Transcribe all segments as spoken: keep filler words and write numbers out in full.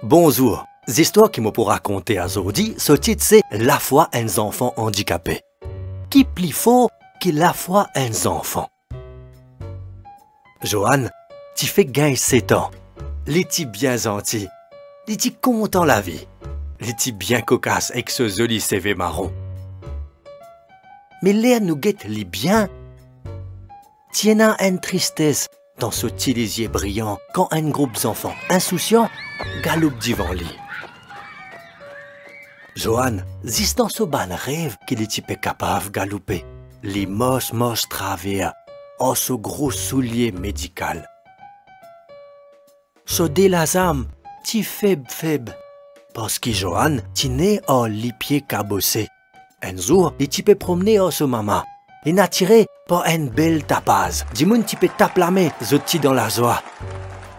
Bonzour. Zistwar ki mo pou rakonte azordi, so tit se Lafwa enn zanfan andikape. Ki pli for ki lafwa enn zanfan? Johan ti fek gagn set an. Li ti bien zanti. Li ti kontan lavi. Li ti bien kokas ek so zoli seve maron. Me ler nou get li bien, ti ena enn tristes dan so ti lizie briyan kan enn group zanfan insousyan galoup divan li. Johan, zis dan so bann rev ki li ti pe kapav galoupe, li mars, mars traver ar so gro soulie medikal. So de lazam ti feb, feb, parski Johan ti ne ar lipie kabose. Enn zour, li ti pe promne ar so mama. Li atire par enn bel tapaz. Dimoun ti pe tap lame, zot ti dan lazwa.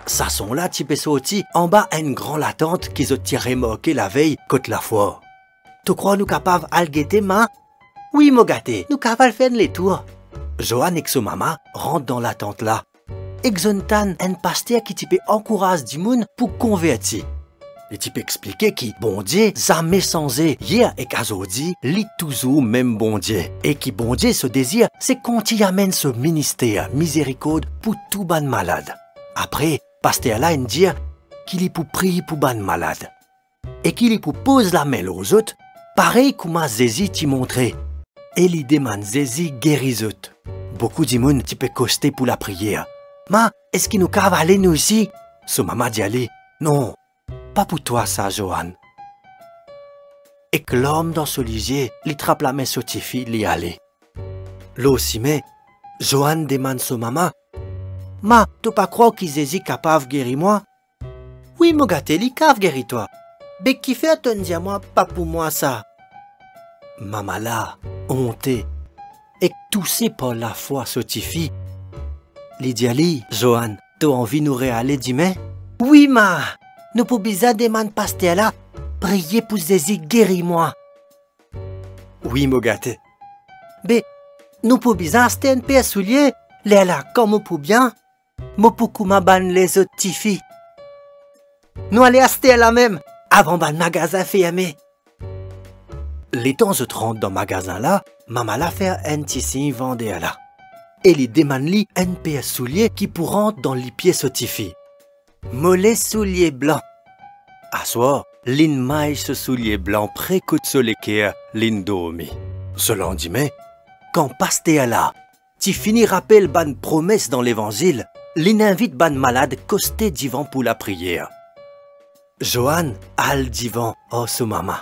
Sa son la ti pe sorti anba enn gran latant ki zot ti remarke lavey kot lafwar. To krwar nou kapav al gete, ma? Wi, mo gate, nou kapav al fer enn letour. Johan ek so mama rant dan latant la. Ek zot inn tann enn paster ki ti pe ankouraz dimoun pou konverti. Li ti pe explike ki Bondie zame sanze, yer ek azordi, li touzour mem Bondie, e ki Bondie so dezir se kontign amenn so minister mizerikord pou tou bann malad. Apre, paster la inn dir ki li pou priy pou bann malad e ki li pou poz lame lor zot, parey kouma Zezi ti montre, e li demann Zezi geri zot. Boukou dimoun ti pe koste pou lapriyer. Ma, eski nou kapav ale nou osi? So mama dir li, non, pa pou twa sa, Johan. Ek larm dan so lizie, li trap lame so tifi, li ale. Lor sime, Johan demann so mama, ma, to pa krwar ki Zezi kapav geri mwa? Wi, mo gate, li kapav geri twa. Be kifer to'nn dir mwa pa pou mwa sa? Mama la, onte ek touse par lafwa so tifi, li dir li, Johan, to anvi nou reale dime? Wi, ma, nou pou bizin demann paster la priye pou Zezi geri mwa. Wi, mo gate. Be, nou pou bizin aste enn per soulie, lerla kan mo pou bien, mo pou kouma bann lezot tifi. Nou ale aster la mem, avan bann magazin ferme. Letan zot rant dan magazin la, mama la fer enn ti sign vander la, e li demann li enn per soulie ki pou rant dan lipie so tifi. Mo le soulie blan. Aswar, li'nn may so soulie blan pre kot so leker, li'nn dormi. So landime, kan paster la ti fini rapel bann promes dan Levanzil, li'nn invit bann malad koste divan pou lapriyer. Johan al divan ar so mama.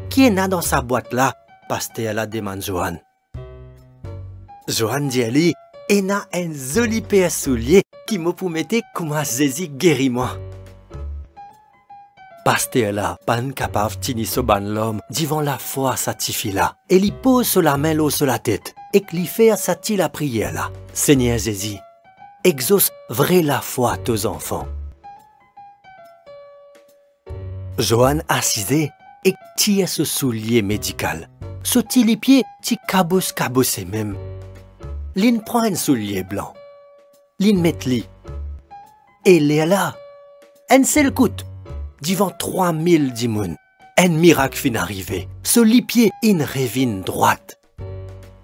Ki ena dan sa bwat la? Paster la demann Johan. Johan dir li, ena enn zoli per soulie ki mo pou mete kouma Zezi geri mwa. Paster la pa'nn kapav tini so bann larm divan lafwa sa tifi la, e li poz so lame lor so latet, ek li fer sa ti lapriyer la, Segner Zezi, exos vre lafwa to zanfan. Johan asize ek tir so soulie medikal. So ti lipie ti kabos kabose mem. Li'nn pran enn soulie blan. Li'nn met li. E lerla, enn sel kout, divan trwa mil dimoun, enn mirak finn arive. So lipie inn revinn drwat.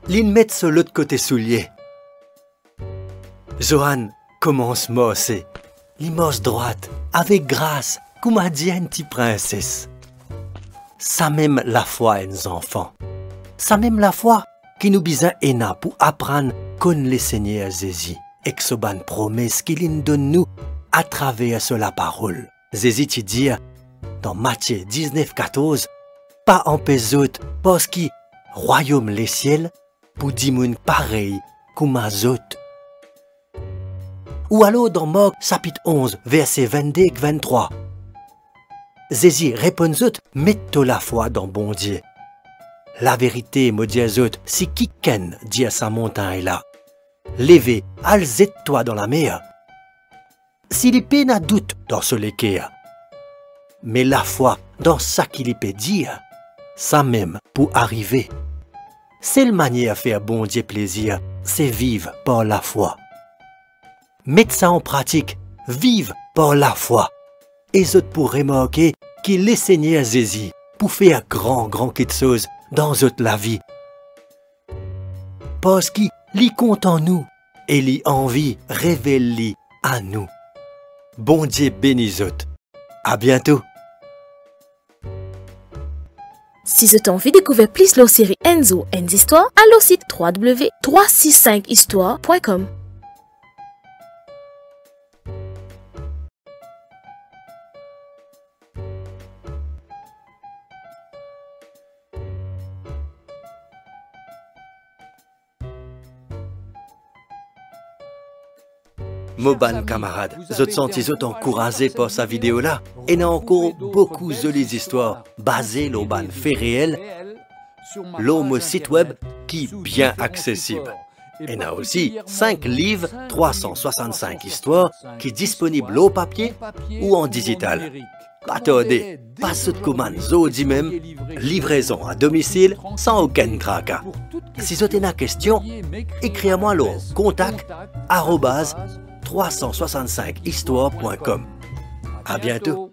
Li'nn met so lot kote soulie. Johan koumans marse. Li mars drwat, avek gras, kouma dir enn ti prinses. Samem lafwa enn zanfan. Samem lafwa ki nou bizin ena pou aprann konn Lesegner Zezi ek so bann promes ki li'nn donn nou atraver so laparol. Zezi ti dir dan Matie diznef katorz, "Pa anpes zot, parski rwayom lesiel pou dimoun parey kouma zot." Ou alor dan Mark sapit onz, verse vennde ek venntrwa. Zezi reponn zot, "Met to lafwa dan Bondie. Laverite mo dir zot, si kikenn dir sa montagn la, 'Leve, al zet twa dan lamer,' si li pena dout dan so leker, me lafwa dan saki li pe dir, samem pou arive." Sel manier fer Bondie plezir, se viv par lafwa. Met sa an pratik, viv par lafwa. e zot pou remarke ki Lesegner Zezi pou fer gran, gran kiksoz dan zot lavi. Parski li kontan nou e li anvi revel li a nou. Bondie beni zot. A biento. Si zot anvi dekouver plis lor seri Enn zour, enn zistwar, al lor sit trois W trois six cinq histoire point com. Mo bann kamarad, zot santi zot ankouraze par sa video la? Ena ankor boukou zoli zistwar baze lor bann fe reel lor mo sit web ki bien aksesib. Ena osi sink liv trwa san swasann-sink istwar ki disponib lor papie ou an dizital. Pa tarde, pas zot komann zordi mem, livrezon a domisil san okenn traka. Si zot ena kestion, ekrir mwa lor contact arobase trois cent soixante-cinq histoire point com. A biento.